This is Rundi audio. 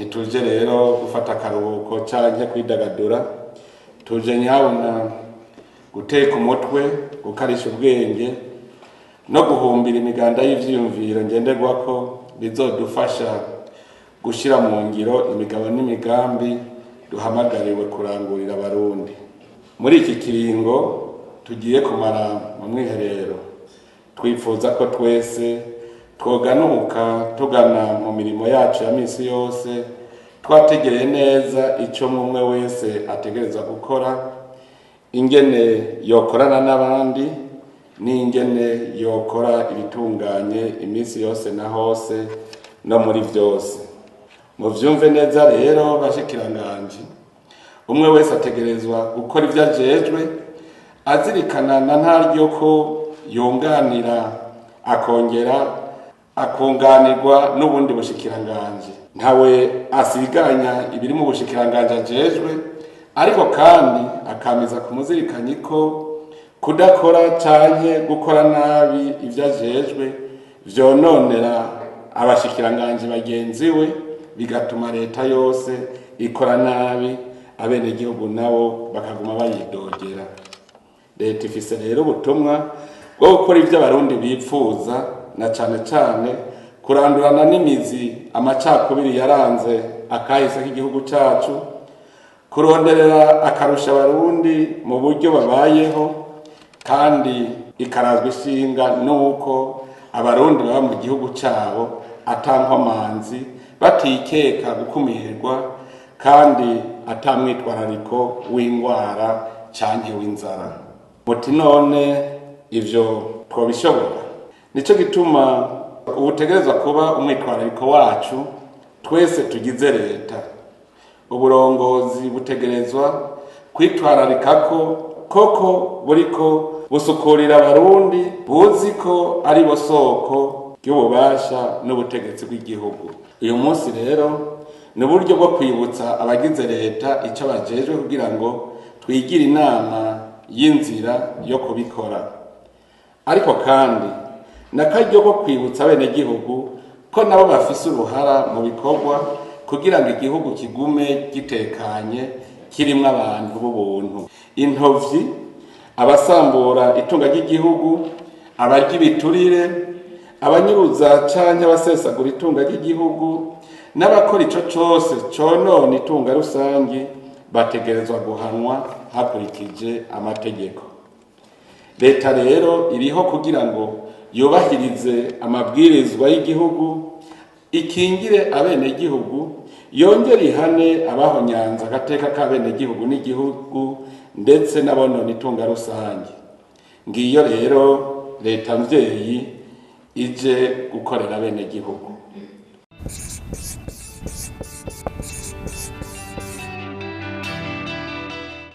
Ntituje rero gufata akaruhuko canke kwidagadura, tuje nyabona guteka umutwe, gukarisha ubwenge no guhumbira imiganda y'ivyiyumviro ngenderwako bizodufasha gushira mu ngiro imigabo n'imigambi duhamagariwe kurangurira Abarundi. Muri iki kiringo tugiye kumara mu mwiherero, twifuza ko twese twoganuka tugana mu mirimo yacu ya misi yose twategereye neza ico umwe wese ategerezwa gukora, ingene yokorana n'abandi n'ingene yokora ibitunganye iminsi yose na hose no muri vyose. Muvyumve neza rero bashikiranganji, umwe wese ategerezwa gukora ivyo ajejwe azirikana na ntaryo ko yunganira akongera akunganirwa n'ubundi bushikiranganji. Ntawe asiganya ibiri mu bushikiranganji ajejwe, ariko kandi akamiza kumuzirikanyi ko kudakora canke gukora nabi ivyo ajejwe vyononera abashikiranganji bagenzi we, bigatuma leta yose ikora nabi, abenegihugu nabo bakaguma bayidogera. Leta ifise rero ubutumwa bwo gukora ivyo Abarundi bipfuza, na cane cane kurandurana n'imizi amacakubiri yaranze akahise k'igihugu cacu, kuronderera akarusha Abarundi mu buryo babayeho, kandi ikarazwa ishinga nuko Abarundi baba mu gihugu cabo ata nkomanzi, batikeka gukumirwa kandi ata mwitwarariko w'ingwara canke w'inzara. Muti none ivyo twobishobora? Nico gituma ubutegerezwa kuba umwitwarariko wacu twese tugize leta. Uburongozi butegerezwa kwitwararika ko koko buriko busukurira Abarundi buzi ko ari bo soko ry'ububasha n'ubutegetsi bw'igihugu. Uyu munsi rero ni uburyo bwo kwibutsa abagize leta ico bajejwe kugira ngo twigire inama y'inzira yo kubikora, ariko kandi n'akaryo ko kwibutsa abenegihugu ko nabo bafise uruhara mu bikorwa kugira ngo igihugu kigume gitekanye kirimwo abantu b'ubuntu. Intovyi, abasambura itunga ry'igihugu, abarya ibiturire, abanyuruza canke abasesagura itunga ry'igihugu n'abakora ico cose conona itunga rusangi bategerezwa guhanwa hakurikije amategeko. Leta rero iriho kugira ngo yubahirize amabwirizwa y'igihugu, ikingire abenegihugu, yongere ihane abahonyanze agateka k'abenegihugu n'igihugu ndetse n'abonona itunga rusange. Ngiyo rero leta mvyeyi ije gukorera abenegihugu.